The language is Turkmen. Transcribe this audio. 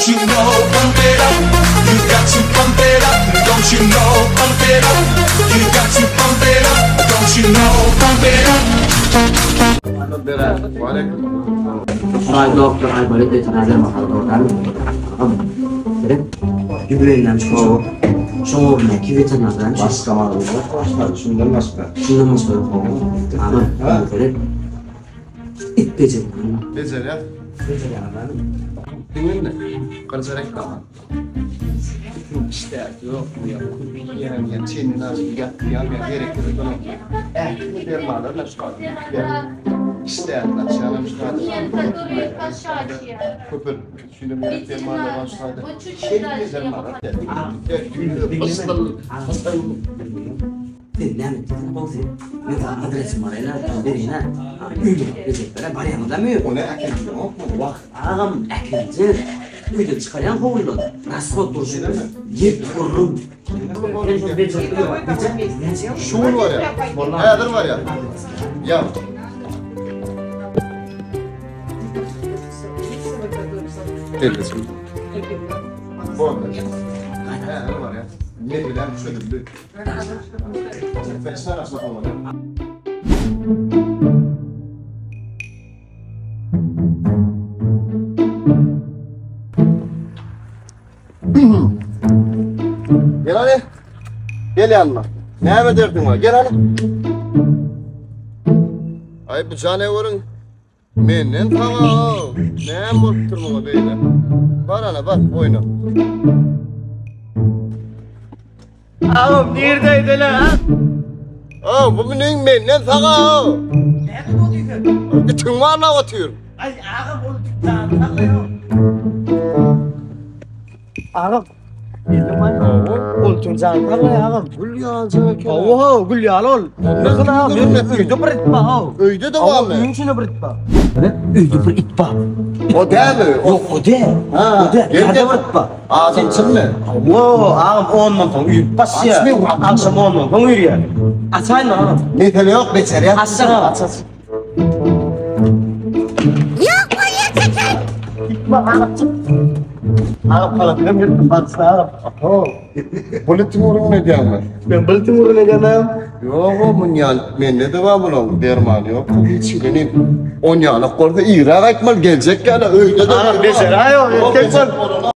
Don't you know, pump it up. You got to pump it up. Don't you know, pump it up. You got to pump it up. Don't you know, pump it up. Aý doktor Aýbaly weterinar mahaly dogry Seret. Ýüreginden çykyp. Şoň ugruna ki weterinar Başga maly ýok başga, şundan başga. Şundan başga ýok. Agam, seret. It bejerýär. Bejerýär. Bejerýär. Diňle. Gyrjar ekran. Işdäsi ýok, ýa ýa ýa çenini açyp ýatýan ýa hereket edenok. Ähli dermanlar bilen şu adam ýatýar. Işdäsini açýanam şu adam. Köpeltmek üçin hem gerek dermanlar bar şu adam. Şeýle dermanlar. Yssyl, yssyl. Sen näme etdiň gowsy? Men saňa adresim bar ene, bereýin-ä. Öýüne bejerip berä, barýaňyzamy öýe? Ony äkidip Wah, agam, äkidjek. Öýden çykarýaň howludan. Rashod durşy. Gep gürrüň. Sen şony bejerip bejer. Şu gün barýar. Häzir barýar. Ýa. Elbetde. Boldy. Häzir barýar. Meselem çözüldi. Gel hany. Gel ýanyma. Näme derdiň bar? Gel hany. Aý bu janeweriň Menden saga näme bolupdyr muňa beýle? Bar ana bas oýna. Agam nirdeydiler ha? Aa, bu meniň menden saga. Näme boldy sen? Itiň barlap otyr. Ay agam ol dükkan saklaýar. Agam. Bildim ay. Ol tüň jany saklaýar agam. Gül ýaljak eken. Oho, gül ýaly ol. Nyrhyny agam, öýde bir it bar. Öýde de barmy? Öýüň içinde bir it bar. Öýde bir it bar. O dälmi? Ýok, o däl. Ha, O däl. gel, Ýerde gel. bir it bar. Adam çynmy? Wo, agam ondan soň üýrüp başlaýar. Agşam ondan soň üýrýär. Açaýyn agam. Mesele ýok, bejerýär. Açjak agam, aç aç. Ýok bolýa çeken. Gitme agam çyk. Agam palatym ýyrtdy baksana agam. Apo. Bulutiň uruny edýäňmi? Men bulutiň uruny edýän agam. Ýok, o munýan mende-de bar munuň dermany ýok. Hiç hili On ýalak bolsa irä gaýtmaly, geljek ýaly öýde-de. Agam bejer aý o, erkek bol.